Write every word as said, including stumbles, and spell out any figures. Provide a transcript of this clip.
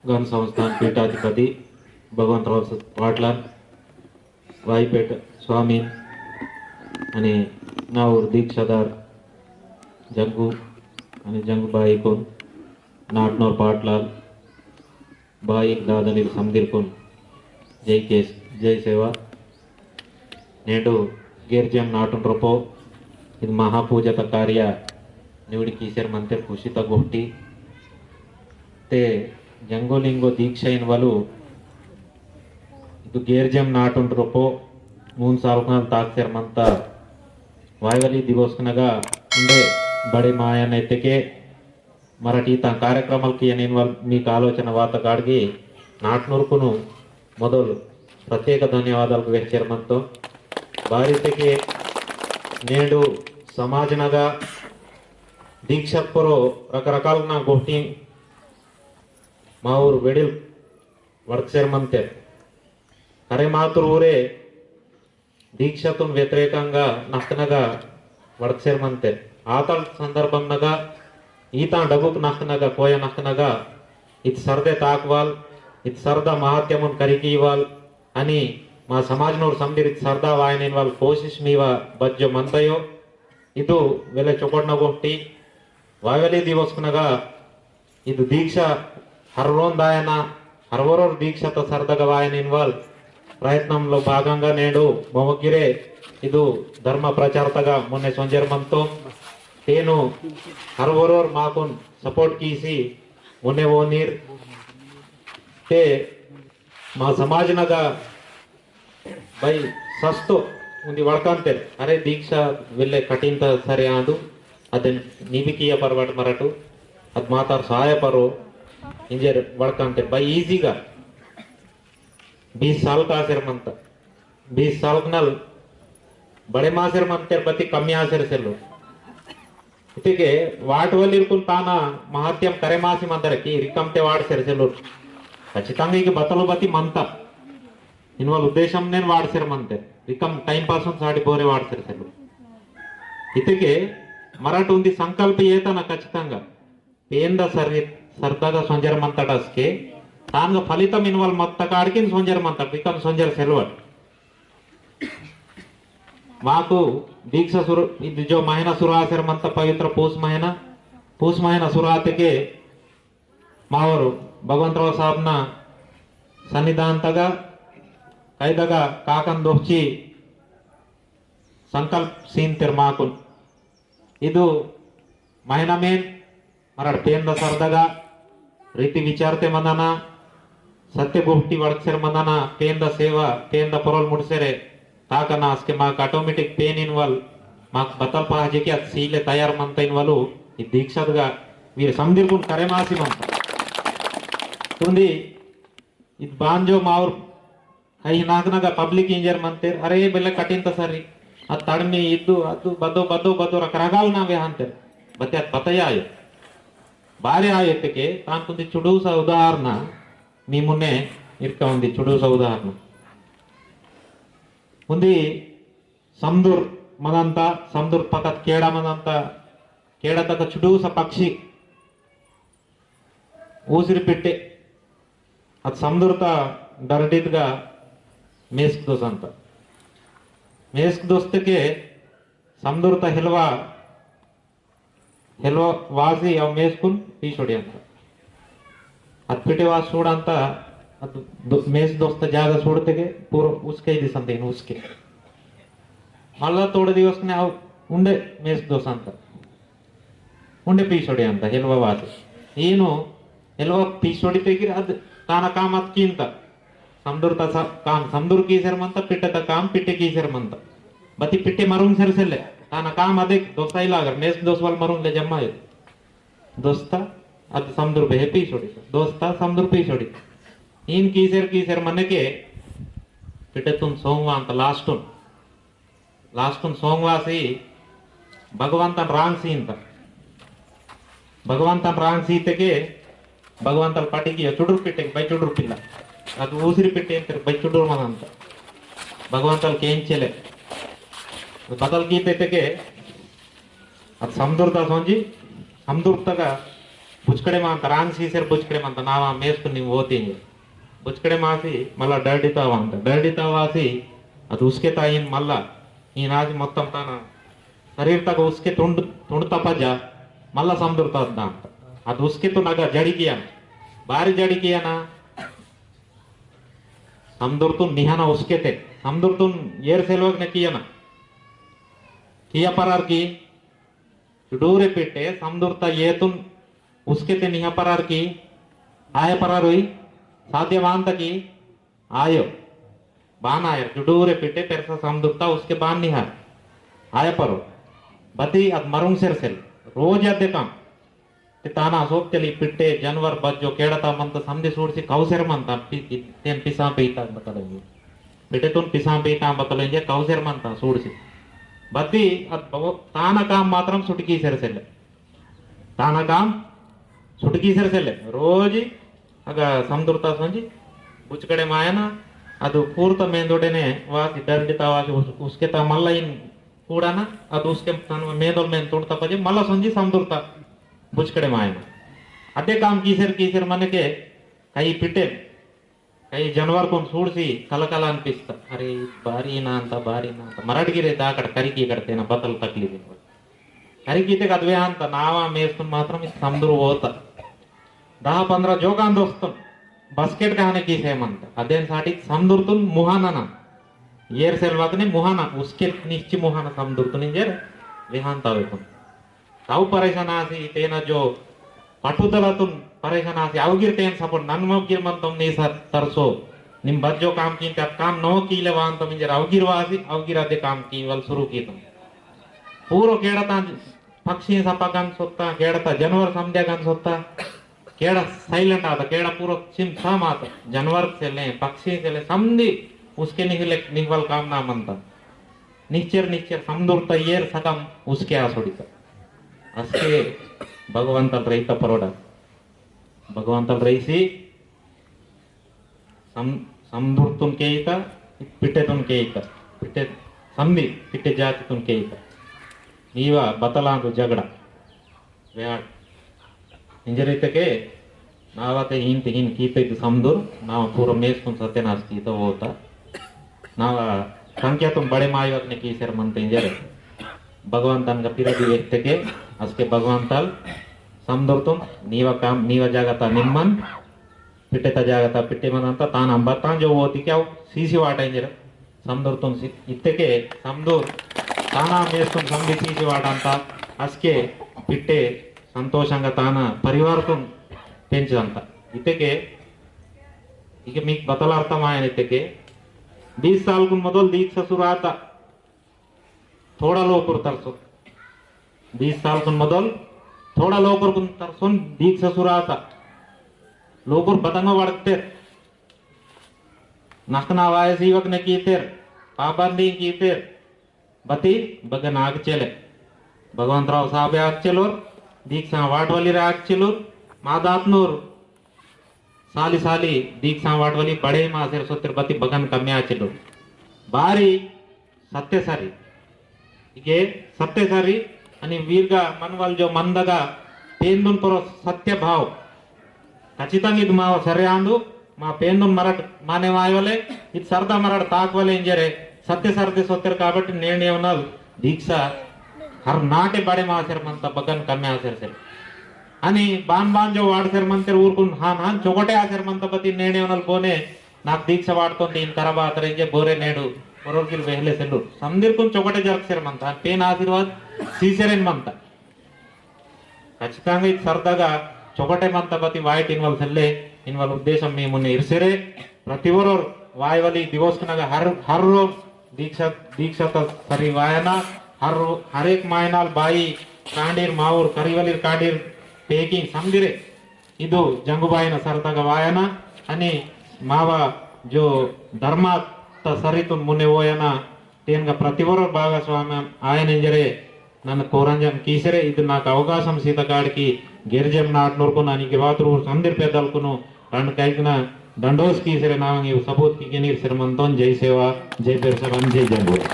गण संस्थान पीठाधिपति भगवंतराव पाटलान, वाईपेट स्वामीन, अनि नावूर दीक्षादार जंगू, अनि जंगू बाईकुन, नाटनोर पाटलाल, बाईक दादनीर समदिरकुन, जय केस-, जय सेवा। नेंडु गेर्जेम नाटुन रोपो, इद महापूजत कार्य निवड़ी कीसेर मंतेर खुशीत गोष्ठी। ते जंगो लिंगो दीक्षा इनवलु इदु गेर्जेम नाटुन रोपो, मून सालकनल ताकसेर मंता वायवली दिवसकनगा उंडे बड़े मायन इत्तेके मराठी ता कार्यक्रमाल कियन इनवल मीक आलोचना वात काड़गी नाटनूरकुनु मोदल प्रत्येक धन्यवादाल वेहचेर मंतो। बारी इत्तेके नेंडु समाजनगा दीक्षा पोरो रकरकालना गोष्ठी मावूर वेडिल वड़कसेर मंतेर। करे मातुर ऊरे दीक्षातुन व्यतिरेकंगा नखनगा वड़कसेर मंतेर। आतल संदर्भमनगा ईता डगुक नखनगा कोया नखनगा इत सरदे ताकवाल, इत सरदा महात्यमुन करिकीवाल, अनि मा समाजनोर समदिर इत सरदा वायनेन वाल कोशिश मीवा बज्जो मंतयो। इदु वेले चोकोड़ना गोष्ठी वायवली दिवसकनगा इद दीक्षा हरलोन दायना, हरवरोर दीक्षात सरदगा वायना इनवाल प्रयत्नमलो भागंगा नेडु मोमगिरे इदु धर्म प्रचारतगा मुन्ने सोंजेर मंतो। तेनु हरवरोर माकुन support कीसी मुन्ने वोनीर ते मा समाजनगा भाई सस्तो उंदी वड़कांतेर, अरे दीक्षा वेल्ले कठिन ता सरे आंदु, अदन निबिकिया परवाट मरटु, अद मातार सहाय परो, इंजेर वड़कांतेर भाई easy गा बीस साल का आसेर मंता, बीस साल नल बड़े मासेर मंतेर बती कमी आसेर सेलो। इत्तेके वाट वलिरकुन ताना महात्यम करे मासी मंदरकी रिकमते वाड़सेर सेलुर। खचितंगा इके बतलो बती मंता। इनवाल उद्देशमनेन वाड़सेर मंते। रिकम time pass उन साटी बोरे वाड़सेर सेलुर। इत्तेके मराट उंदी संकल्प येतना खचितंगा। पेंदा सर्री-, सर्दगा सोंजेर मंतटस्के, तानगा फलितम इनवाल मत्ता काड़किन सोंजेर मंतट, रिकम सोंजेर सेलवट। माकु दीक्षा सुरु, इद जो महीना सुरु आसेर मंता पवित्र पूस महीना, पूस महीना सुरु आतेके मावोर भगवंतराव साहबना सन्निधानतगा कैदगा काकन दोहची संकल्प सीनतेर माकुन। इदु महीना मेन मरड़ पेंदा सरदगा रीति विचारते मंदना, सत्य गोष्ठी वड़कसेर मंदना, पेंदा सेवा, पेंदा परल मुड़सेरे ताकना अस्के माक automatic पेन इनवाल माक बतल पाहजे कि अद सीले तैयार मंता इनवालु। इद दीक्षादगा वीर समदिरकुन करे मासी मंता। तुंदी इद बांजो माउर कई नाकनगा public इंजेर मंतेर, अरे बेले कठिन ता सरी, अद तड़मी इद्दु, अद्दु, बदो, बदो, बदो रकरकाल ना वेहंतेर, बत्ते अद पता आयो। बारे आयो इत्तेके, तान कुंदी चुडूसा उदाहरण, मी मुन्ने इरका उंदी चुडूसा उदाहरण। उंदी समदुर मनंता, समदुर पकत केड़ा मनंता, केड़ा तक चुडूसा पक्षी, ऊसरी पिट्टे, अद समदुरता डरडितगा मेस्क दोसंता। मेस्क दोस्तके समदुरता हिलवा, हिलवा वासी अव मेस्कुन पीसोड़ी अंता। अद पिट्टे वास सूड़ंता, अद दो-, मेस्क दोस्ता जागा सूड़तेके पूरा उसके ही दिसंता इन उसके। मल्ला तोड़ दिवसने अव उंडे मेस्क दोसंता। उंडे पीसोड़ी अंता, हेलवा वाते। ईनु हेलवा पीसोड़ी तेगिर अद ताना काम अद कींता। समदुर ता सा-, काम समदुर कीसेर मंता, पिट्टे ता काम पिट्टे कीसेर मंता। बती पिट्टे मरुंग सेर सेले। ताना काम अदे दोस्ता इलागर, मेस दोस्त वाल मरुंग ले जम्मा ये। दोस्ता, अद समदुर बेहे पीसोड़ी। दोस्ता, समदुर पीसोड़ी। ईन कीसेर, कीसेर मने के, पिट्टे तुन सोंग वांता लास्टुन। लास्टुन सोंगवासी भगवंतन रांग सींता। भगवंतन रांग सीतेके भगवंतल पटिकी चुडुर पिट्टे बै चुडुर पिल्ला। अद ऊसरी पिट्टे तेर बै चुडुर मनंता। भगवंतल केंचेले। बदल कीतेके अद समदुरता सोंजी, समदुरतगा बुचकड़े मांता, रांग सीसेर बुचकड़े मांता, नावा मेस्तु निम वोती। बुचकड़े मासी, मल्ला डरडिता वांता। डरडिता वासी, अद उसके ताइन मल्ला, इन आज मोत्तम ताना, शरीर तक उसके तुंड, तुंड तपजा, मल्ला समदुरता दांता। अद उसके तो नगा जड़ी किया, बारी जड़ी किया ना, समदुरतुन निहाना उसके ते, समदुरतुन एर सेलवक ने किया ना। किया परार की, डूरे पिटे, समदुरता येतुन उसके ते निहा परार की, आय परार हुई, साध्य मानता की, आयो। बान आयर, डूरे पिटे, पेरसा समदुरता उसके बान निहा। आय परो। बती अद मरुंग सेर सेल, रोज अदे काम। ते ताना सोब तेली पिट्टे, जानवर बज्जो, केड़ता मंता समदी सूड़सी कौसेर मंता, पि-, पि-, तेन पिसां पीता बतलेंगे। पिट्टे तुन पिसां पीता बतलेंगे, कौसेर मंता सूड़सी। बत्ती अद बगो-, ताना काम मात्रम सुटकी सेर सेले। ताना काम सुटकी सेर सेले। रोज अगा समदुरता संजी, बुचकड़े मायना, अदु पूर्त मेंदोड़ेने वासी डरडिता वासी उस-, उसके ता मल्ला इन कूड़ाना, अदु उसके तन मेंदोल मेन तोड़ता पजे, मल्ला संजी समदुरता। बुचकड़े मायना। अदे काम कीसेर कीसेर मनके कई पिटे, कई जानवर कोन सूड़सी कलकला अनिपिस्ता। अरे, बारी ना अंता, बारी ना अंता। मराठ गिरे दाकड़ करिकी कड़तेना बतल तकलीफ इनको। करिकी ते कदवे अंता, नावा मेस्तुन मात्रम इस समदुर होता। दहा पंद्रह जोगान दोस्तुन, बस्केट कहाने कीसे मंता। अदेन साटी समदुरतुन मुहाना ना। येर सेलवातने मुहाना, उसके निश्ची मुहाना समदुरतुन इंजेर, वेहांता वेकुन। ताऊ परेशान आसी, तेना जो पटुदलातुन परेशान आसी, अवगिर तेन सपोर्ट, नन्मगिर मंतम नी सर तरसो, निम बज्जो काम कीन ते काम नो कीले वांतम इंजेर अवगिर वासी, अवगिर अदे काम कीवल शुरू कीतम। पूरो केड़ता पक्षी सपा गन सोता, केड़ता जानवर समद्या गन सोता, केड़ा silent आता, केड़ा पूरो चिम साम आता, जानवर सेले, पक्षी सेले, समदी उसके निहले, निहवल काम ना मंता। निच्चर निच्चर समदुरता येर सकम उसके आसोड़िता। असके भगवंतल रईता परोड़ा। भगवंतल रईसी सम-, समदुरतुन केइता, पिट्टेतुन केइता, पिट्टे समदी, पिट्टे जातितुन केइता। नीवा बतलांतु जगड़ा। वेहाड़। इंजर इत्तेके नावा ते हीन ते हीन कीते इद समदुर, नावा पूरा मेसकुन सत्यनाश कीता होता। नावा संख्या तुम बड़े मायवक ने कीसेर मंते इंजर। भगवंतन का पिरदी इत्तेके, असके भगवंतल समदुर तुम नीवा काम, नीवा जागता निम्मन, पिट्टे ता जागता पिट्टे मनंता तान अंबत्तां जो वो तिक्याव सीसी वाटा इंजर। समदुरतुन सि-, इत्तेके समदुर ताना मेस्तुन समदी सीसी वाटांता असके पिट्टे संतोषंगा ताना परिवारतुन पेंचदंता। इत्तेके इके मीक बतल अर्थमायन इत्तेके बीस सालकुन मोदल दीक्षा सुरु आता। थोड़ा लोकुर तरसो। बीस सालकुन मोदल थोड़ा लोकुरकुन तरसोन दीक्षा सुरु आता। लोकुर बतंग वड़कतेर। नखना वायस इवक ने कीतेर, पाबंदी कीतेर, बती बगन आग चेले। भगवंतराव साहब आग चेलोर, दीक्षा वाटवली आग चेलोर, मादात्नूर साली साली दीक्षा वाटवली बड़े मासेर सोतेर बती बगन कम्या चेलोर। बारी सत्य सरी। इगे सत्य सरी अनि वीरगा मनवल जो मंदगा पेंदुन परो सत्य भाव। खचितंग इद माव सरे आंदु, मा पेंदुन मरट माने वायवले, इद सरदा मरट ताकवले इंजरे, सत्य सरदे सोतेर काबट्टी नेने उनल दीक्षा हर नाटे बड़े मासेर मंता बगन कम्मे आसेर सेर। अनि बान बान जो वाड़ सेर मंतेर ऊरकुन हान हान चोकटे आसेर मंता बती नेने उनल बोने नाक दीक्षा वाटतोन तीन करबा अतरेंजे बोरे नेडु, बोरोर गिर वेहले सेल्लु। समदिरकुन चोकटे जरक सेर मंता, पेन आशीर्वाद सीसेरेन मंता। खचितंगा इद सरदगा चोकटे मंता बती वाइट इनवल सेल्ले, इनवल उद्देशम मी मुन्ने इरसेरे, प्रतिवरोर वायवली दिवसकनगा हर, हर रोज दीक्षा, दीक्षा त सरी वायना, हर रो-, हर एक मायनाल बाई कांडीर माउर, करीवलीर कांडीर पेकिंग समदिरे, इदु जंगुबाईन सरतगा वायना अनि मावा जो धर्मात सरितुन मुने वोयना तेनगा प्रतिवरोर भागस्वाम्य आयन इंजरे नन कोरंजन कीसरे इद नाक अवकाशम सीता काड़की गिरजम नाटनूरकुन अनि गिवातुर संदिर पेदलकुनु रंड कैकना दंडोस कीसरे नावंगी सबूत की गिनीर सिरमंतोन। जय सेवा, जय पेरसवन, जय जंगुबाई।